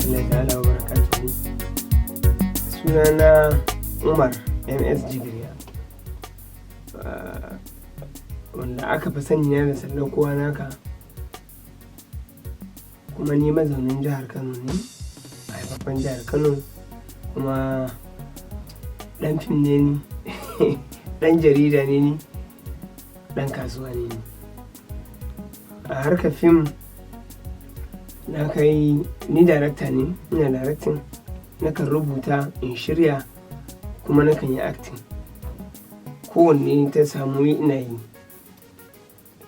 Rahmatullahi ta'ala wa barakatuhu. Sunana Umar MS Jigiriya, wanda aka fi sani na da Sallau Kowa Naka, kuma ni mazaunin jihar Kano ne, haifaffen jihar Kano, kuma ɗan fim ne ni, ɗan jarida ne ni, ɗan kasuwa ne ni. A harkar fim na kai ni darakta ne, ina directing, nakan rubuta in shirya, kuma nakan yi acting. Kowanne ta samu ina yi,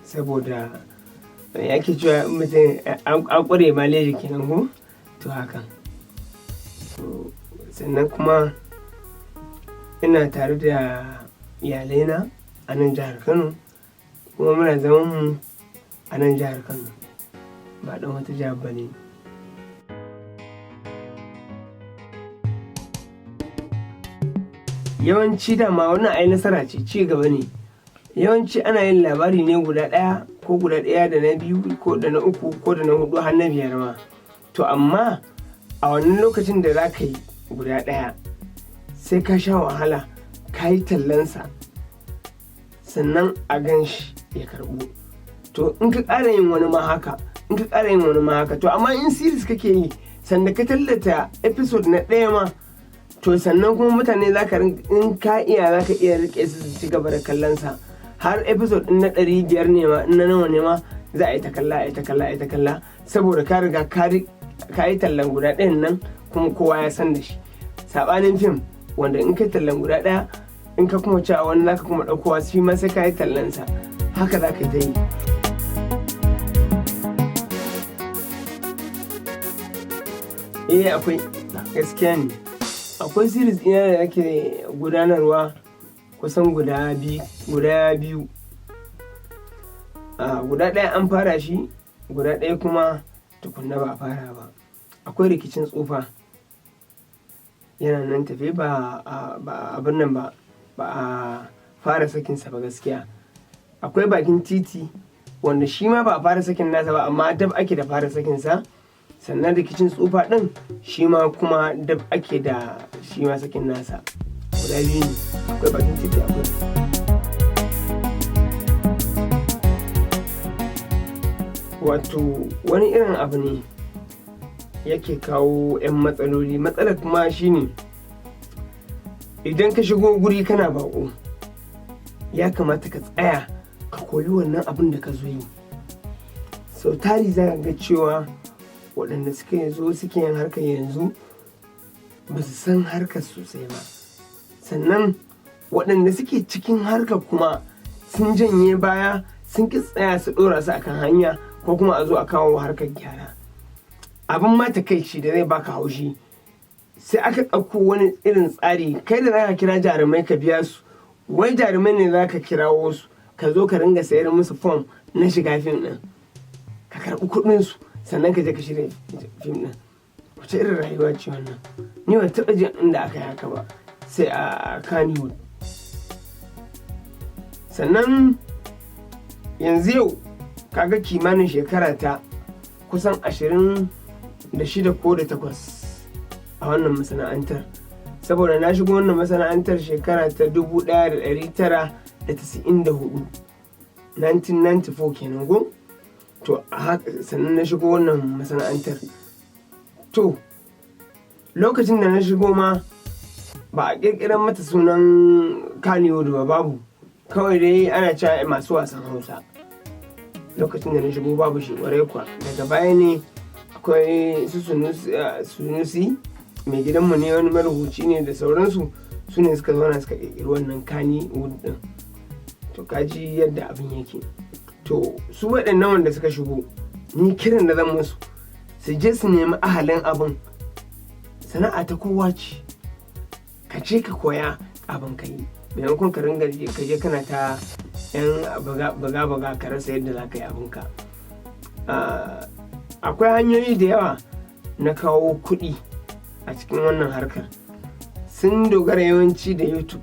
saboda ake cewa in mutum an ƙware maleji kenan ko? To hakan. So, sannan kuma ina tare da iyalaina a nan jihar Kano, kuma muna zaman mu a nan jihar Kano, ba ɗan wata jihar ba ne. Yawanci dama wannan ai nasara ce, ci gaba ne. Yawanci ana yin labari ne guda ɗaya ko guda ɗaya da na biyu ko da na uku ko da na huɗu har na biyar ma. To amma a wannan lokacin da za ka yi guda ɗaya, sai ka sha wahala, ka yi tallansa, sannan a gan shi ya karɓu. To in ka ƙara yin wani ma haka, in ka ƙara yin wani ma haka. To amma in series kake yi, sanda ka tallata episode na ɗaya ma, to sannan kuma mutane za ka, in ka iya, za ka iya riƙe su su ci gaba da kallonsa. Har episode ɗin na 500 ne ma, in na nawa ne ma, za a yi ta kalla, a yi ta kalla, a yi ta kalla, saboda ka riga ka yi tallan guda ɗayan nan, kuma kowa ya san da shi. Saɓanin fim, wanda in kai tallan guda ɗaya, in ka kuma cewa wani za ka kuma ɗaukowa, shi ma sai ka yi tallansa. Haka za ka yi ta yi. Eh, akwai, gaskiya ne. Akwai series ɗina da nake gudanarwa kusan guda biyu. Guda ɗaya an fara shi, guda ɗaya kuma tukunna ba a fara ba. Akwai Rikicin Tsufa, yana nan tafe, ba abun nan ba, ba a fara sakinsa ba gaskiya. Akwai Bakin Titi, wanda shi ma ba a fara sakin nasa ba, amma dab ake da fara sakinsa. Sannan Rikicin Tsufa ɗin shi ma kuma dab ake da shi ma sakin nasa. Guda biyu ne, akwai Bakin Titi, akwai. Wato wani irin abu ne yake kawo 'yan matsaloli. Matsalar kuma shine, idan ka shigo guri kana baƙo, ya kamata ka tsaya ka koyi wannan abin da ka zo yi. Sau tari za ka ga cewa waɗanda suka zo suke yin harkar yanzu ba su san harkar sosai ba. Sannan waɗanda suke cikin harkar kuma sun janye baya, sun ƙi tsaya su ɗora su akan hanya, ko kuma a zo a kawo harkar gyara. Abin ma takaici da zai baka haushi, sai aka ɗauko wani irin tsari, kai da zaka kira jarumai ka biya su, wai jarumai ne za ka kirawo su, ka zo ka ringa sayar musu fom na shiga fim ɗin, ka karɓi kuɗinsu, sannan ka je ka shirya fim ɗin. Wace irin rayuwa ce wannan? Ni ban taɓa jin inda aka yi haka ba sai a Kannywood. Sannan yanzu yau kaga kimanin shekara ta kusan 26 ko da 8 a wannan masana'antar, saboda na shigo wannan masana'antar shekara ta 1994, 1994 kenan go. To sannan na shigo wannan masana'antar. To lokacin da na shigo ma ba a ƙirƙirar mata sunan Kannywood ba, babu. Kawai dai ana cewa masu wasan Hausa. Lokacin da na shigo babu shi, ƙwarai kuwa. Daga baya ne akwai su Sunusi, mai gidanmu ne, wani marubuci ne da sauransu, su ne suka zauna suka ƙirƙiri wannan Kannywood ɗin. To kaji yadda abin yake. To su waɗannan wanda suka shigo, ni kiran da zan musu, su je su nemi ahalin abin. Sana'a ta kowa ce, ka ce ka koya abin ka yi, maimakon ka ringa ka je kana ta yan buga buga ka rasa yadda za ka yi abinka. Akwai hanyoyi da yawa na kawo kuɗi a cikin wannan harkar. Sun dogara yawanci da YouTube.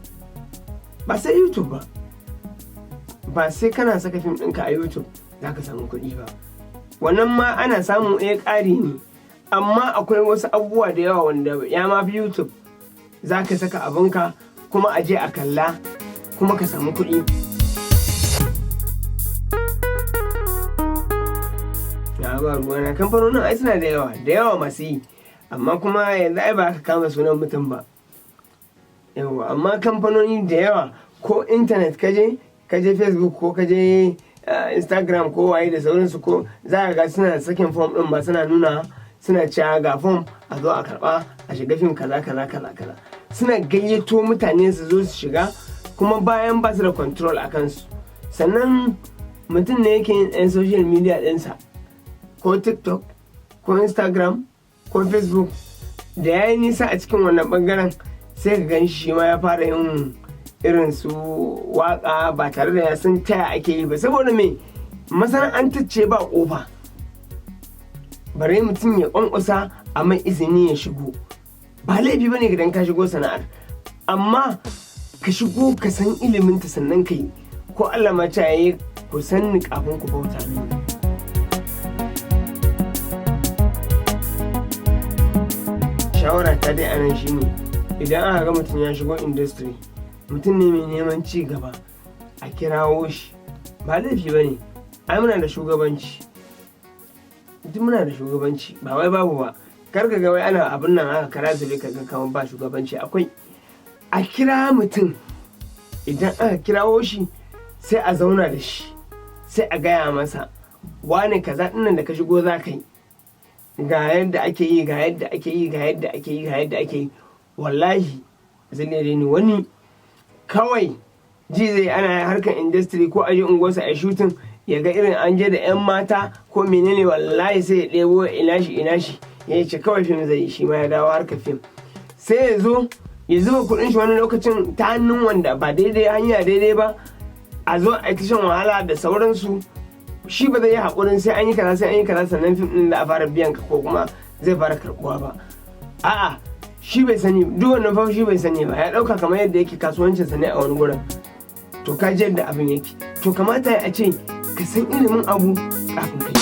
Ba sai YouTube ba, ba sai kana saka fim ɗinka a YouTube za ka samu kuɗi ba. Wannan ma ana samun ɗaya, ƙari ne. Amma akwai wasu abubuwa da yawa wanda ya ma fi YouTube, za ka saka abinka kuma a je a kalla kuma ka samu kuɗi. Na ba ruwana, kamfanonin ai suna da yawa da yawa masu yi, amma kuma yanzu ai ba ka kama sunan mutum ba. Yawa, amma kamfanoni da yawa, ko intanet kaje, kaje Facebook ko kaje Instagram ko waye da sauransu, ko za ka ga suna sakin fom din ba, suna nuna, suna cewa ga fom a zo a karba a shiga fim kaza kaza kaza kaza. Suna gayyato mutane su zo su shiga, kuma bayan ba su da control a kansu. Sannan mutum ne yake yin 'yan social media ɗinsa, ko TikTok ko Instagram ko Facebook, da ya yi nisa a cikin wannan bangaren, sai ka gan shi ma ya fara yin irin su waka ba tare da ya san taya ake yi ba, saboda me? Masana'antar ce ba kofa bare mutum ya kwankwasa a mai izini ya shigo. Ba laifi bane idan ka shigo sana'ar, amma ka shigo ka san iliminta sannan ka yi. Ko Allah ma ta yi ku san ni kafin ku bauta mini. Shawara ta dai anan shine, idan aka ga mutum ya shigo industry, mutum ne mai neman ci gaba, a kirawo shi, ba laifi ba ne. Ai muna da shugabanci, duk muna da shugabanci, ba wai babu ba. Kar ka ga wai ana abin nan haka kara zube, ka ga kamar ba shugabanci. Akwai. A kira mutum, idan aka kirawo shi sai a zauna da shi, sai a gaya masa, wane, kaza dinnan da ka shigo za ka yi, ga yadda ake yi, ga yadda ake yi, ga yadda ake yi, ga yadda ake yi. Wallahi zai ne wani kawai ji zai ana harkar industry, ko aje unguwarsa a shooting, ya ga irin an je da 'yan mata ko menene, wallahi sai ya ɗebo ina shi ina shi, ya ce kawai fim zai yi, shi ma ya dawo harkar fim. Sai ya zo ya zuba kuɗin shi wani lokacin ta hannun wanda ba daidai hanya daidai ba, a zo a ta shan wahala da sauransu. Shi ba zai yi haƙurin sai an yi kaza, sai an yi kaza, sannan fim ɗin da a fara biyan ka ko kuma zai fara karɓuwa ba. A'a, shi bai sani duk wannan fa, shi bai sani ba, ya ɗauka kamar yadda yake kasuwancinsa ne a wani gurin. To ka ji yadda abin yake. To kamata a ce ka san ilimin abu kafin ka yi.